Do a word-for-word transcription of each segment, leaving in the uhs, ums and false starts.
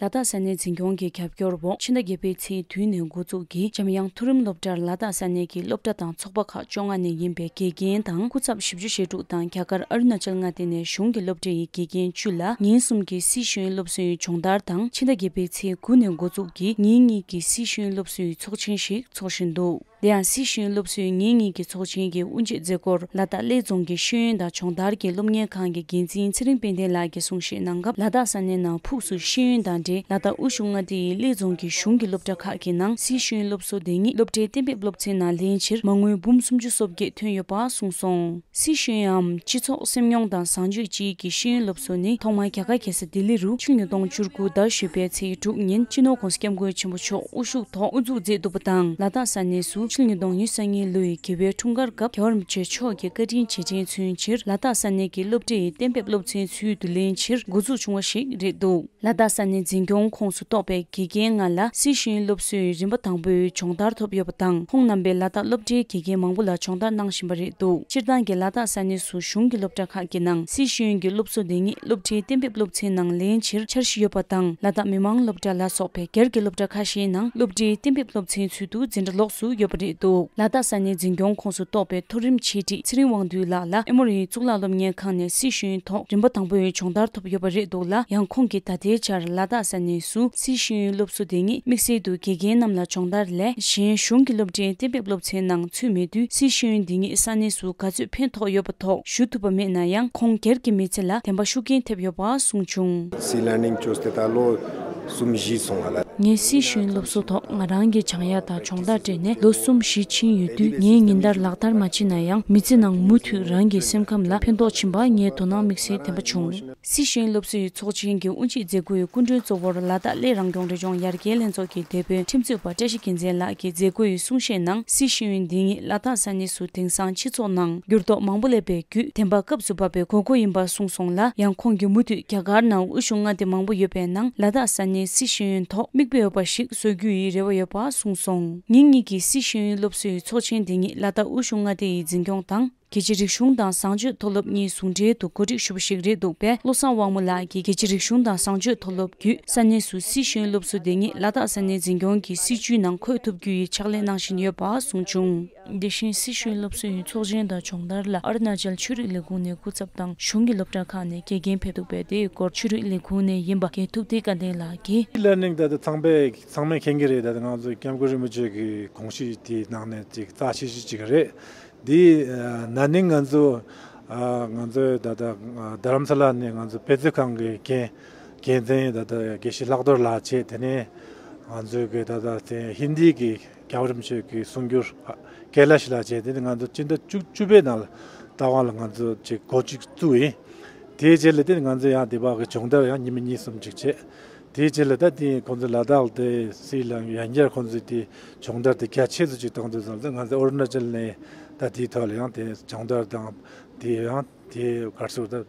ལ་དྭགས་ས་གནས་འཛིན་སྐྱོང་གི་རྒྱབ་སྐྱོར་འོག་ཕྱི་ཟླ་བརྒྱད་པའི་ཚེས་བདུན་ནས་འགོ་འཛུགས་ཀྱིས་འཇམ་དབྱངས་མཐོ་རིམ་སློབ་གྲྭར་ལ་དྭགས་ས་གནས་ཀྱི་སློབ་གྲྭ་དང་ཚོགས་པ་ཁག་བཅོ་ལྔ་ནས་ཡིན་པའི་དགེ་རྒན་དང་སྐུ་ཚབ་བཞི་བཅུ་ཞེ་དྲུག་དང་རྒྱ་གར་ཨ་རུ་ན་ཅལ་མངའ་སྡེ་ནས་གཞུང་གི་སློབ་གྲྭའི་དགེ་རྒན་བཅུ་ལ་ཉིན་གསུམ་གྱི་སི་ཤེས་ཡོན་སློབ་གསོའི་སྦྱོང་བརྡར་དང་ཕྱི་ཟླ་བརྒྱད་པའི་ཚེས་དགུ་ནས་འགོ་འཛུགས་ཀྱིས་ཉིན་གཉིས་ཀྱི་སི་ཤེས་ཡོན་སློབ་གསོའི་ཚོགས་ཆེན་ཞིག་འཚོགས་བཞིན་འདུག་དེ་ཡང་སི་ཤེས་ཡོན་སློབ་གསོའི་ཉིན་གཉིས་ཀྱི་ཚོགས་ཆེན་གྱི་དབུ་འབྱེད་མཛད་སྒོར་ལ་དྭགས་གླེ་རྫོང་གི་ཤེས་ཡོན་དང་སྦྱོང་བརྡར་གྱི་སློབ་གཉེར་ཁང་གི་འགན་འཛིན་ཚེ་རིང་དཔལ་ལྡན་ལགས་ཀྱིས་གསུང་བཤད་གནང་སྐབས། ལ་དྭགས་ས་གནས་ནང་ཕུགས་སུ་ཤེས་ཡོན་དང་འབྲེལ་ལ་དྭགས་དབུས་གཞུང་མངའ་སྡེ་ཡི་གླེ་རྫོང་གི་གཞུང་གི་སློབ་གྲྭ་ཁག་གི་ནང་སི་ཤེས་ཡོན་སློབ་གསོ་དེ་ཉིད་སློབ་གྲྭའི་གཏན་འབེབས་སློབ་ཚན་ནང་ལེན་ཕྱིར་མ་དངུལ་འབུམ་སུམ་ཅུ་སོ་བརྒྱད་ཐོན་ཡོད་པ་གསུངས་སོང་། སི་ཤེས་ཡོན་སྤྱི་ཚོགས་སེམས་མྱོང་དང་བཟང་སྤྱོད་ཅེས་ཀྱི་ཤེས་ཡོན་སློབ་གསོ་ནི་ཐོག་མར་རྒྱ་གར་རྒྱལ་ས་ལྡི་ལི་རུ་ཕྱི་ལོ་ཉིས་སྟོང་བཅུ་དགུ་ཟླ་བཞི་པའི་ཚེས་དྲུག་ཉིན་སྤྱི་ནོར་༸གོང་ས་༸སྐྱབས་མགོན་ཆེན་པོ་མཆོག་དབུ་བཞུགས་ཐོག་དབུ་འཛུགས་མཛད་འདུག་པ་དང་། ལ་དྭགས་ས་གནས་སུ་ཕྱི་ལོ་ཉིས་སྟོང་ཉེར་གཉིས་ལོའི་རྒྱལ་བའི་འཁྲུངས་སྐར་སྐབས་རྒྱལ་བ་རིན་པོ་ཆེ་མཆོག་གི་བཀའ་དྲིན་རྗེས་དྲན་མཚོན་ཕྱིར་ལ་དྭགས་ས་གནས་ཀྱི་སློབ་གྲྭའི་གཏན་འབེབས་སློབ་ཚན་ཚུལ་དུ་ལེན་ཕྱིར་འགོ་འཛུགས་བྱུང་བ་ཞིག་རེད་འདུག་ལ་དྭགས་ས་གནས་འཛིན་སྐྱོང་ཁོངས་སུ་གཏོགས་པའི་དགེ་རྒན་ལྔ་ལ་སི་ཤེས་ཡོན་སློབ་གསོའི་རིམ་པ་དང་པོའི་སྦྱོང་བརྡར་ཐོབ་ཡོད་པ་དང་། ཁོང་རྣམ་པས་ལ་དྭགས་སློབ་གྲྭའི་དགེ་རྒན་མང་པོ་ལ་སྦྱོང་བརྡར་གནང་བཞིན་པ་རེད་འདུག་སྤྱིར་བཏང་གི་ལ་དྭགས་ས་གནས་སུ་གཞུང་གི་སློབ་གྲྭ་ཁག་གི་ནང་སི་ཤེས་ཡོན་གྱི་སློབ་གསོ་འདི་ཉིད་སློབ་གྲྭའི་གཏན་འབེབས་སློབ་ཚན་ནང་ལེན་ཕྱིར་འཆར་གཞི་ཡོད་པ་དང་། ལ་དྭགས་མི་དམངས་སློབ་གྲྭ་ལ་སོགས་པའི་སྒེར་གྱི་སློབ་གྲྭ་ཁ་ཤས་ནང་སློབ་གྲྭའི་གཏན་འབེབས་སློབ་ཚན་ཚུལ་དུ་འཛིན་གྲྭ་ལོགས་སུ་ཡོད་པ་རེད་འདུག་ལ་དྭགས་ས་གནས་འཛིན་སྐྱོང་ཁོངས་སུ་གཏོགས་པའི་མཐོ་རིམ་འཆད་ཁྲིད་ཚེ་རིང་དབང་འདུས་ལགས་ལ་ཨེ་མོ་རི་གཙུག་ལག་སློབ་གཉེར་ཁང་ནས་སི་ཤེས་ཡོན་ཐོག་རིམ་པ་དང་པོའི་སྦྱོང་བརྡར་ཐོབ་ཡོད་པ་རེད་འདུག་ལ། ཡང་ཁོང་གིས་ད་ལྟའི་ཆར་ལ་དྭགས་ས་གནས་སུ་སི་ཤེས་ཡོན་སློབ་གསོ་དེ་ཉིད་དམིགས་བསལ་དུ་དགེ་རྒན་རྣམས་ལ་སྦྱོང་བརྡར་ལས་གཞན་གཞུང་གི་སློབ་གྲྭའི་གཏན་འབེབས་སློབ་ཚན་ནང་ཚུད་མེད་དུས། སི་ཤེས་ཡོན་འདི་ཉིད་ས་གནས་སུ་ག་ཚོད་ཕན་ཐོགས་ཡོད་པ་ཐོག་ཞུ་ཐུབ་པ་མེད་ན་ཡང་། ཁོང་སྒེར་གྱི་མི་ཚེ་ལ་བདེན་པ་ཤུགས་རྐྱེན་ཐེབས་ཡོད་པ་གསུངས་བྱུང་། སི་ལར་ནིང་བཅོས་ཏེ་ད་ལོ་གསུམ་བཞི་སོང་བ་ལ། ངས་སི་ཤེས་ཡོན་སློབ་གསོ་ཐོག་ང་རང་གི་སྦྱང་ཡག་དང་སྦྱོང་བརྡར་སྤྲད་ནས་ལོ་གསུམ་བཞི་ཕྱིན་ཡོད་དུས། ངས་ཉིན་ལྟར་ལག་བསྟར་མ་བྱས་ན་ཡང་། མི་ཚེ་ནང་མུ་མཐུད་རང་གི་སེམས་ཁམས་ལ་ཕན་ཐོགས་ཕྱིན་པ་ངའི་དོ་སྣང་དམིགས་བསལ་ལྡན་པ་བྱུང་། སི་ཤེས་ཡོན་སློབ་གསོའི་ཚོགས་ཆེན་གྱི་དབུ་འབྱེད་མཛད་སྒོའི་སྐུ་མགྲོན་གཙོ་བོར་ལ་དྭགས་གླེ་རང་སྐྱོང་རི་ལྗོངས་ཡར་རྒྱས་ལྷན་ཚོགས་ཀྱི་སྡེ་དཔོན་ཁྲིམས་རྩོད་པ་བཀྲ་ཤིས་རྒྱལ་མཚན་ལགས་ཀྱིས་མཛད་སྒོའི་གསུང་བཤད་ནང་། སི་ཤེས་ཡོན་འདི་ཉིད་ལ་དྭགས་ས་གནས་སུ་དེང་སང་སྤྱི་ཚོགས་ནང་འགྱུར་ལྡོག་མང་པོ་སླེབས་པའི་བརྒྱུད། བདེན་པ་སྐབས་སུ་བབས་པའི་དགོས་མཁོ་ཡིན་པ་གསུངས་སོང་ལ། ཡང་ཁོང་གིས་མུ་མཐུད་རྒྱ་གར་ནང་དབུས་གཞུང་མངའ་སྡེ་མང་པོ་ཡོད་པའི་ནང་ལ་དྭགས་ས་གནས་སི་ཤེས་ཡོན་ཐོག་མིག་དཔེ་འོས་པ་ཞིག་བཟོ་རྒྱུ་ཡི་རེ་བ་ཡོད་པ་གསུངས་སོང་། ཉིན་གཉིས་ཀྱི་སི་ཤེས་ཡོན་སློབ་གསོའི་ཚོགས་ཆེན་འདི་ཉིད་ལ་དྭགས་དབུས་གཞུང་མངའ་སྡེ་ཡི་འཛིན་སྐྱོང་དང་། རྒྱལ་སྤྱིའི་རིག་གཞུང་དང་བཟང་སྤྱོད་མཐོ་སློབ་གཉིས་ཟུང་འབྲེལ་དུ་གོ་སྒྲིག་ཞུས་པ་ཞིག་རེད་འདུག་པས། བློ་བཟང་དབང་མོ་ལགས་ཀྱིས་རྒྱལ་སྤྱིའི་རིག་གཞུང་དང་བཟང་སྤྱོད་མཐོ་སློབ་བརྒྱུད་ས་གནས་སུ་སི་ཤེས་ཡོན་སློབ་གསོ་དེ་ཉིད་ལ་དྭགས་ས་གནས་འཛིན་སྐྱོང་གི་སྲིད་ཇུས་ནང་འཁོད་ཐུབ་རྒྱུ་ཡི་ཕྱག་ལས་གནང་བཞིན་ཡོད་པ་གསུངས་བྱུང་། དེ་བཞིན་སི་ཤེས་ཡོན་སློབ་གསོའི་ཚོགས་ཆེན་དང་སྦྱོང་བརྡར་ལ་ཨ་རུ་ན་ཅལ་ཆོས་རིག་ལས་ཁུངས་ནས་སྐུ་ཚབ་དང་གཞུང་གི་སློབ་གྲྭ་ཁག་ནས་དགེ་རྒན་ཕེབས་འདུག་པས། དེའི་སྐོར་ཆོས་རིག་ལས་ཁུངས་ནས་ཡིན་པ་རྒན་ཐུབ་བསྟན་དགའ་ལྡན་ལགས་ཀྱིས། སི་ལར་ནིང་ད་ལྟ་ཚང་མས་ཚང་མས་མཁྱེན་གྱི་རེད། ད་ལྟ་ང་ཚོ་སྐྱབས་མགོན་རིན་པོ་ཆེ་གི་དགོངས་གཞི་དེའི་ནང་ནས་ཅིག་རྩ་ཆེ་ཤོས་ཅིག་རེད། འདི་ན་ནིང་ང་ཚོ་ང་ཚོའི་ད་ལྟ་རྡ་རམ་ས་ལ་ནས་ང་ཚོ་དཔེ་མཛོད་ཁང་གི་འགན་འགན་འཛིན་ད་ལྟ་དགེ་བཤེས་ལྷག་རྡོར་ལགས་བྱས། དེ་ནས་ང་ཚོའི་གི་ད་ལྟ་དེ་ཧིན་དི་གི་རྒྱལ་བ་རིན་པོ་ཆེ་གི་གསུང་སྒྱུར་ཀེ་ལ་ཤི་ལགས་བྱས། དེ་ནས་ང་ཚོ་སྤྱི་ཟླ་བཅུ་བཅུ་པའི་ནང་ལ་རྟ་དབང་ལ་ང་ཚོ་ཅིག་འགོ་ཅིག་བཙུགས་ཡིན། དེའི་རྗེས་ལ་དེ་ང་ཚོ་ཡང་དེ་བག་གི་སྦྱོང་བརྡར་ཡང་ཉི་མ་གཉིས་གསུམ་ཅིག་བྱས། དེའི་རྗེས་ལ་ད་དེ་ཁོང་ཚོ་ལ་དྭགས་དེ་སི་ལ་ཡང་བསྐྱར་ཁོང་ཚོས་དེ་སྦྱོང་བརྡར་དེ་རྒྱ་ཆེ་ཙམ་ཅིག་གཏོང་དུས་ཙམ་ལ། ང་ཚོ་ཨོ་རུ་ན་ཅལ་ནས་ད་དེའི་ཐོག་ལ་ཡང་དེ་སྦྱོང་བརྡར་དང་དེ་ཡང་དེ་གར་སོགས་ད་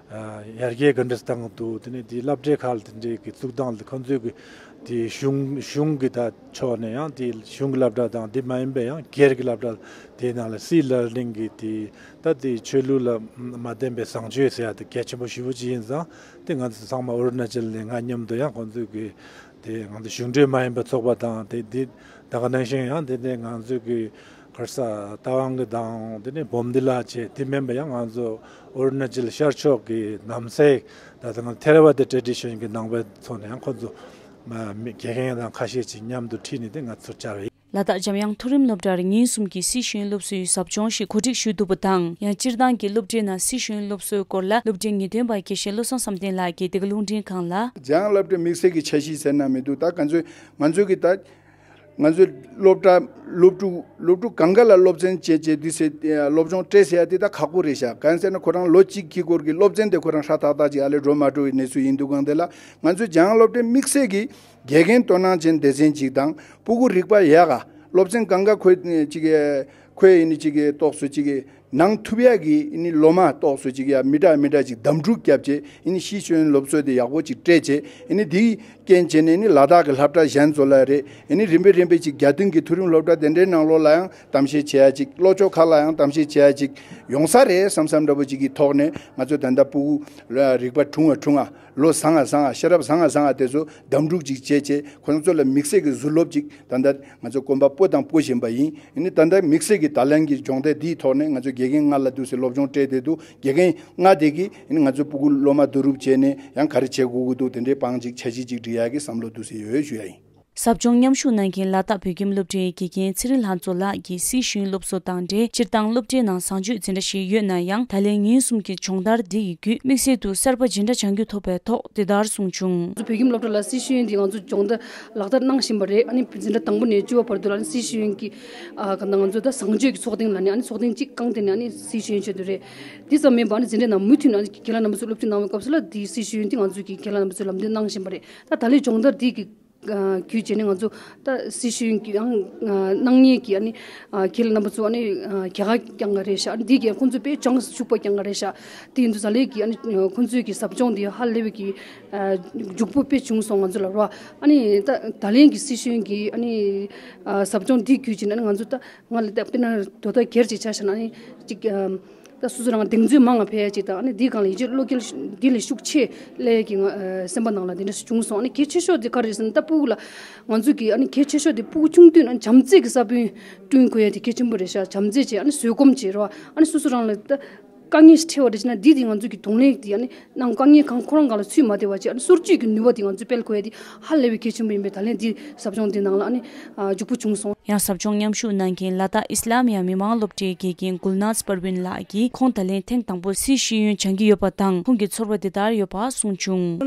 ཡར་རྒྱས་ག་འདྲ་བཏང་འདུག་དེ་ནས་དེ་སློབ་གྲྭའི་ཁག་ལ་དེ་འདྲའི་གི་བཙུགས་སྟངས་ལ་ཁོང་ཚོས་གི་དེ་གཞུང་གཞུང་གི་ད་ཕྱོགས་ནས་ཡང་དེ་གཞུང་གི་སློབ་གྲྭ་དང་དེ་མ་ཡིན་པའི་ཡང་སྒེར་གྱི་སློབ་གྲྭ་དེའི་ནང་ལ་སི་ལར་ནིང་གི་དེ་ད་དེ་ཆོས་ལུགས་ལ་མ་ལྡན་པའི་བཟང་སྤྱོད་ཟེར་ཡ་དེ་གལ་ཆེན་པོ་ཞེ་པོ་ཅིག་ཡིན་ཙང་། དེ་ང་ཚོ་ཚང་མ་ཨོ་རུ་ན་ཅལ་ནས་ང་མཉམ་དུ་ཡང་ཁོང་ཚོས་གི་དེ་ང་ཚོ་གཞུང་འབྲེལ་མ་ཡིན་པའི་ཚོགས་པ་དང་དེ་དེ་ད་ག་ནང་བཞིན་ཡང་དེ་དེ་ང་ཚོས་གི་གར་ས་རྟ་དབང་གི་དང་དེ་ནས་བོམ་དི་ལ་བྱས། དེ་མིན་པ་ཡང་ང་ཚོ་ཨོ་རུ་ན་ཅལ་ཤར་ཕྱོགས་ཀྱི་ནམ་སའི་ད་ལྟ་ང་ཐེ་ར་ཝ་དི་ཊེ་རེ་ཌི་ཤན་གྱི་ནང་པའི་ཚོ་ནས་ཡང་ཁོང་ཚོ་མ་མི་དགེ་རྒན་དང་ཁ་ཤས་ཅིག་མཉམ་དུ་ཁྲིད་ནས་དེ་ང་ཚོ་བཅར་བ་ཡིན། ལ་དྭགས་འཇམ་དབྱངས་མཐོ་རིམ་སློབ་གྲྭར་ཉིན་གསུམ་གྱི་སི་ཤེས་ཡོན་སློབ་གསོའི་ཟབ་སྦྱོང་ཞིག་གོ་སྒྲིག་ཞུས་འདུག་པ་དང་། ཡང་སྤྱིར་བཏང་གི་སློབ་གྲྭའི་ནང་སི་ཤེས་ཡོན་སློབ་གསོའི་སྐོར་ལ་སློབ་གྲྭའི་ངེས་སྟོན་པ་དགེ་བཤེས་བློ་བཟང་བསམ་གཏན་ལགས་ཀྱིས་འདི་ག་རླུང་འཕྲིན་ཁང་ལ། འཇམ་དབྱངས་སློབ་གྲྭའི་དམིགས་བསལ་གྱི་འཆར་གཞི་ཟེར་ན་མི་འདུག་ད་ང་ཚོས་ང་ཚོའི་ད་ང་ཚོའི་སློབ་གྲྭ་སློབ་ཕྲུག་སློབ་ཕྲུག་གང་ག་ལ་སློབ་ཚན་བྱེད་བྱེད་དུས་ཟེར་སློབ་སྦྱོང་སྤྲད་ཟེར་ཡ་དེ་ད་ཁག་པོ་རེད་ཤག་གང་ཟེར་ན་ཁོ་རང་ལོ་གཅིག་གི་སྐོར་གྱི་སློབ་ཚན་དེ་ཁོ་རང་ཧྲ་ཐག་ཐག་ཅིག་ཨ་ལས་འགྲོ་མ་འགྲོ་བའི་གནས་ཚུལ་ཡིན་འདུག་གང་དེ་ལ་ང་ཚོའི་འཇམ་དབྱངས་སློབ་གྲྭའི་དམིགས་བསལ་གྱི་དགེ་རྒན་དོ་སྣང་ཅན་སྡེ་ཚན་ཅིག་དང་། སྤུ་གུ་རིག་པ་ཡག་ག་སློབ་ཚན་གང་ག་ཁོས་ཅིག་ཁོས་ཡིན་ནི་ཅིག་ཏོག་སུ་ཅིག་གནང་ཐུབ་ཡག་གི་ཡིན་ནི་སློབ་མ་ཏོག་སུ་ཅིག་ཡ་མི་འདྲ་མི་འདྲ་ཅིག་གདམ་འཁྲུག་བརྒྱབ་བྱས་ཡིན་ནི་སི་ཤེས་ཡོན་སློབ་གསོ་དེ་ཡག་པོ་ཅིག་སྤྲད་བྱས་ཡིན་ནི་དེའི་རྐྱེན་བྱས་ནས་ནི་ལ་དྭགས་ཀྱི་སློབ་གྲྭ་གཞན་ཚོ་ལ་རེད། ཡིན་ནི་རིམ་པས་རིམ་པས་ཅིག་རྒྱ་སྟོན་གྱི་མཐོ་རིམ་སློབ་གྲྭ་དེ་འདྲའི་ནང་ལོགས་ལ་ཡང་གཏམ་བཤད་བྱེད་ཡ་ཅིག་ལྷོ་ཕྱོགས་ཁག་ལ་ཡང་གཏམ་བཤད་བྱེད་ཡ་ཅིག་ཡོང་ས་རེད་བསམ་བསམ་འདྲ་པོ་ཅིག་གི་ཐོག་ནས་ང་ཚོ་ད་ལྟ་སྤུ་གུ་རིག་པ་གྲུང་བ་གྲུང་བ། ལོ་བཟང་ང་བཟང་ང་ཤེས་རབ་བཟང་ང་བཟང་ང་དེ་ཚོ་བདམས་སྒྲུག་ཅིག་བྱས་བྱས་ཁོང་ཚོ་ལ་དམིགས་བསལ་གྱི་ཟུར་སློབ་ཅིག་ད་ལྟ་ང་ཚོ་སྐོམ་པ་སྤོ་དང་སྤོ་བཞིན་པ་ཡིན། ཨ་ནི་ད་ལྟ་དམིགས་བསལ་གྱི་ད་ལན་གྱི་སྦྱོང་བརྡར་འདིའི་ཐོག་ནས་ང་ཚོ་དགེ་རྒན་ལྔ་ལ་འདུག་སེ་སློབ་སྦྱོང་སྤྲད་བསྡད་འདུག་དགེ་རྒན་ལྔ་དེ་གིས་ཨ་ནི་ང་ཚོ་སྤུ་གུ་སློབ་མ་བསྡུ་རུབ་བྱས་ནས་ཡང་ག་རེ་བྱེད་དགོས་ཀྱི་འདུག་དེ་འདྲའི་པང་ཅིག་འཆར་གཞི་ཅིག་སྒྲིག་ཡག་གི་བསམ་བློ་འདུག་སེ་ཡོད་ཞུ་ཡ་ཡིན། ཟབ་སྦྱོང་མཉམ་ཞུགས་གནང་མཁན་ལ་དྭགས་བོད་ཁྱིམ་སློབ་གྲྭའི་དགེ་རྒན་ཚེ་རིང་ལྷ་མཚོ་ལགས་ཀྱིས་སཱི་ཤེས་ཡོན་སློབ་གསོ་དང་འབྲེལ་སྤྱིར་བཏང་སློབ་གྲྭའི་ནང་བཟང་སྤྱོད་འཛིན་གྲྭ་ཞིག་ཡོད་ན་ཡང་ད་ལན་ཉིན་གསུམ་གྱི་སྦྱོང་བརྡར་འདི་ཡི་བརྒྱུད་དམིགས་བསལ་དུ་གསར་པ་སྦྱིན་གྲྭ་སྦྱང་རྒྱུ་ཐོབ་པའི་ཐོག་དེ་ལྟར་གསུངས་བྱུང་། ང་ཚོ་བོད་ཁྱིམ་སློབ་གྲྭ་ལ་སཱི་ཤེས་ཡོན་འདི་ང་ཚོ་སྦྱོང་བརྡར་ལག་བསྟར་གནང་བཞིན་པ་རེད། ཨ་ནི་འཛིན་གྲྭ་དང་པོ་ནས་བཅུ་པ་བར་དུ་ལ་ཨ་ནི་སཱི་ཤེས་ཡོན་གྱི་ཨ་ག་ང་ཚོ་ད་བཟང་སྤྱོད་ཀྱི་ཚོགས་ཐེངས་ལ་ནི་ཨ་ནི་ཚོགས་ཐེངས་གཅིག་རྐང་དེ་ནས་ཨ་ནི་སཱི་ཤེས་ཡོན་ཆེད་དུ་རེད། འདི་ཙམ་མིན་པ་ཨ་ནི་འཛིན་གྲྭའི་ནང་མུ་མཐུད་ནས་ཨ་ནི་རྒན་ལགས་རྣམ་པ་ཚོས་སློབ་ཁྲིད་གནང་བའི་སྐབས་སུ་ལ་འདི་སཱི་ཤེས་ཡོན་འདི་ང་ཚོས་ཀྱི་རྒན་ལགས་རྣམ་པ་ཚོས་ལམ་སྟོན་གནང་བཞིན་པ་རེད། ད་ད་ལན་སྦྱོང་བརྡར་འདི་གི་བརྒྱུད་བྱས་ནས་ང་ཚོ་ད་སཱི་ཤེས་ཡོན་གྱི་ཡང་གནང་མཁན་གྱི་ཨ་ནི་རྒན་ལགས་རྣམ་པ་ཚོ་ཨ་ནི་རྒྱ་གར་རྐྱང་ག་རེད་ཤག་ཨ་ནི་འདི་གའི་ཁོང་ཚོ་དཔེ་སྦྱང་ཤུགས་པ་རྐྱང་ག་རེད་ཤག་དེ་ཡིན་དུས་ཙང་ལས་ཀྱི་ཨ་ནི་ཁོང་ཚོའི་གི་ཟབ་སྦྱོང་འདི་ཧ་ལས་པའི་གི་འཇུག་པོ་དཔེ་བྱུང་སོང་ང་ཚོ་ལ་རོ། ཨ་ནི་ད་ད་ལན་གྱི་སཱི་ཤེས་ཡོན་གྱི་ཨ་ནི་ཟབ་སྦྱོང་འདི་བརྒྱུད་བྱས་ནས་ང་ཚོ་ད་ང་ལ་ད་དཔེར་ན་དོ་ད་སྒེར་གྱི་ཆ་བཞག་ན་ཨ་ནི་ཅིག་ད་སོ་སོ་རང་གདེང་ཚོད་མང་ང་ཕེ་ཡ་ཅིག་དང་ཨ་ནི་འདིའི་སྒང་ལ་ཡིད་ཆེས་བློ་འགེལ་འདི་ལས་ཤུགས་ཆེ་ལས་ཀྱི་ང་སེམས་པ་ནང་ལ་འདི་འདྲ་བྱུང་སོང་། ཨ་ནི་གལ་ཆེ་ཤོས་འདི་ག་རེ་ཟེར་ན་ད་སྤུ་གུ་ལ་ང་ཚོ་གི་ཨ་ནི་གལ་ཆེ་ཤོས་འདི་སྤུ་གུ་ཆུང་དུས་ན་བྱམས་བརྩེ་གི་ས་བོན་བསྐྲུན་དགོས་ཡ་དེ་གལ་ཆེན་པོ་རེད་ཤག་བྱམས་བརྩེ་བྱས་ཨ་ནི་བཟོད་སྒོམ་བྱས་རོ། ཨ་ནི་སོ་སོ་རང་ལ་ད་དཀའ་ངལ་ཞིག་འཕྲད་པ་རེད་ཅེ་ན་འདི་དེ་ང་ཚོ་གི་གདོང་ལེན་དེ་ཨ་ནི་ནང་དཀའ་ངལ་གང་ཁོ་རང་སྒང་ལ་ཚུད་མ་བསྡད་པ་ཅེ་ཨ་ནི་སོར་ཆུད་ཀྱི་ནུས་པ་དེ་ང་ཚོས་སྤེལ་དགོས་ཡ་དེ་ཧ་ལས་པའི་གལ་ཆེན་པོ་ཡིན་པས་ད་ལན་འདི་ཟབ་སྦྱོང་འདི་ནང་ལ་ཨ་ནི་འཇུག་པོ་བྱུང་སོང་། ཡང་ཟབ་སྦྱོང་མཉམ་ཞུགས་གནང་མཁན་ལ་དྭགས་ཨི་སི་ལམ་ཡ་མི་མང་སློབ་གྲྭའི་དགེ་རྒན་གུལ་ནཱཛ་པར་ཝིན་ལགས་ཀྱིས་ཁོང་ད་ལན་ཐེངས་དང་པོ་སཱི་ཤེས་ཡོན་སྦྱང་གི་ཡོད་པ་དང་ཁོང་གི་ཚོར་བ་འདི་ལྟར་ཡོད་པ་གསུངས་བྱུང་།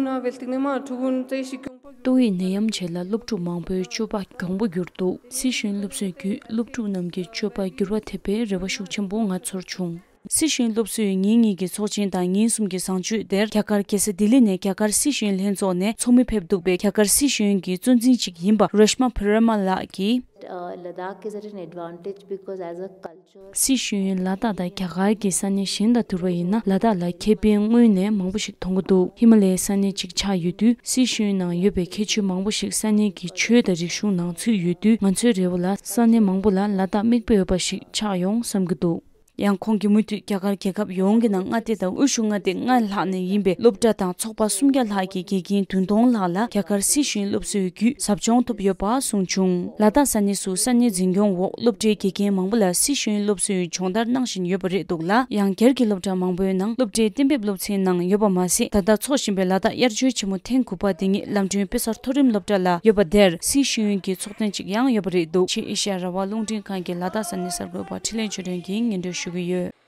ཏོག་དབྱིབས་ནད་ཡམས་རྗེས་ལ་སློབ་ཕྲུག་མང་པོའི་སྤྱོད་པ་གྱོང་པོ་གྱུར་འདུག་སཱི་ཤེས་ཡོན་སློབ་གསོའི་བརྒྱུད་སློབ་ཕྲུག་རྣམས་ཀྱི་སྤྱོད་པ་འགྱུར་བ་ཐེབས་པའི་རེ་བ་ཤུགས་ཆེན་པོ་ང་ཚོར་བྱུང་། སཱི་ཤེས་ཡོན་སློབ་གསོའི་ཉིན་གཉིས་ཀྱི་ཚོགས་ཆེན་དང་ཉིན་གསུམ་གྱི་བཟང་སྤྱོད་དེར་རྒྱ་གར་རྒྱལ་ས་ལྡི་ལི་ནས་རྒྱ་གར་སཱི་ཤེས་ཡོན་ལྷན་ཚོགས་ནས་ཚོགས་མི་ཕེབས་འདུག་པའི་རྒྱ་གར་སཱི་ཤེས་ཡོན་གྱི་གཙོ་འཛིན་ཅིག་ཡིན་པ་རེཤ་མ་ཕེ་ར་མ་ལགས་ཀྱིས། Uh, Ladakh is at an advantage because as a culture སཱི་ཤེས་ཡོན་ལ་དྭགས་དང་རྒྱ་གར་གྱི་ས་གནས་གཞན་དང་བསྡུར་བ་ཡིན་ན་ལ་དྭགས་ལ་ཁེ་ཕན་དངོས་གནས་མང་པོ་ཞིག་མཐོང་གི་འདུག་ཧི་མ་ལ་ཡའི་ས་གནས་གཅིག་ཆགས་ཡོད་དུས་སཱི་ཤེས་ཡོན་ནང་ཡོད་པའི་ཁྱད་ཆོས་མང་པོ་ཞིག་ས་གནས་ཀྱི་ཆོས་དང་རིག་གཞུང་ནང་ཚུད་ཡོད་དུས་ང་ཚོའི་རེ་བ་ལ་ས་གནས་མང་པོ་ལ་ལ་དྭགས་མིག་དཔེ་འོས་པ་ཞིག་ཆགས་ཡོང་བསམ་གྱི་འདུག་ཡང་ཁོང་གིས་མུ་མཐུད་རྒྱ་གར་རྒྱལ་ཁབ་ཡོངས་ཀྱི་ནང་མངའ་སྡེ་དང་དབུས་གཞུང་མངའ་སྡེ་ལྔ་ལྷག་ནས་ཡིན་པའི་སློབ་གྲྭ་དང་ཚོགས་པ་སུམ་བརྒྱ་ལྷག་གི་དགེ་རྒན་བདུན་སྟོང་ལྷག་ལ་རྒྱ་གར་སཱི་ཤེས་ཡོན་སློབ་གསོའི་བརྒྱུད་ཟབ་སྦྱོང་ཐོབ་ཡོད་པ་གསུངས་བྱུང་། ལ་དྭགས་ས་གནས་སུ་ས་གནས་འཛིན་སྐྱོང་འོག་སློབ་གྲྭའི་དགེ་རྒན་མང་པོ་ལ་སཱི་ཤེས་ཡོན་སློབ་གསོའི་སྦྱོང་བརྡར་གནང་བཞིན་ཡོད་པ་རེད་འདུག་ལ། ཡང་སྒེར་གྱི་སློབ་གྲྭ་མང་པོའི་ནང་སློབ་གྲྭའི་གཏན་འབེབས་སློབ་ཚན་ནང་ཡོད་པ་མ་ཟད། ད་ལྟ་འཚོགས་བཞིན་པའི་ལ་དྭགས་དབྱར་ཆོས་ཆེན་མོ་ཐེངས་དགུ་པ་དེ་ཉིད་ལམ་གྲོན་དཔེ་གསར་མཐོ་རིམ་སློབ་གྲྭ་ལ་ཡོད་པ་དེར་སཱི་ཤེས་ཡོན་གྱི་ཚོགས་ཐེངས་གཅིག་ཡང་ཡོད་པ་རེད་འདུག་ཕྱིན་ཨེ་ཤ་ཡ་རང་དབང་རླུང་འཕྲིན་ཁང་གི་ལ་དྭགས་ས་གནས་གསར་འགོད་པ་འཕྲིན་ལས་ཆོས་སྒྲོན་གྱིས་སྙན་སྒྲོན་ཞུ་གི་ཡོད།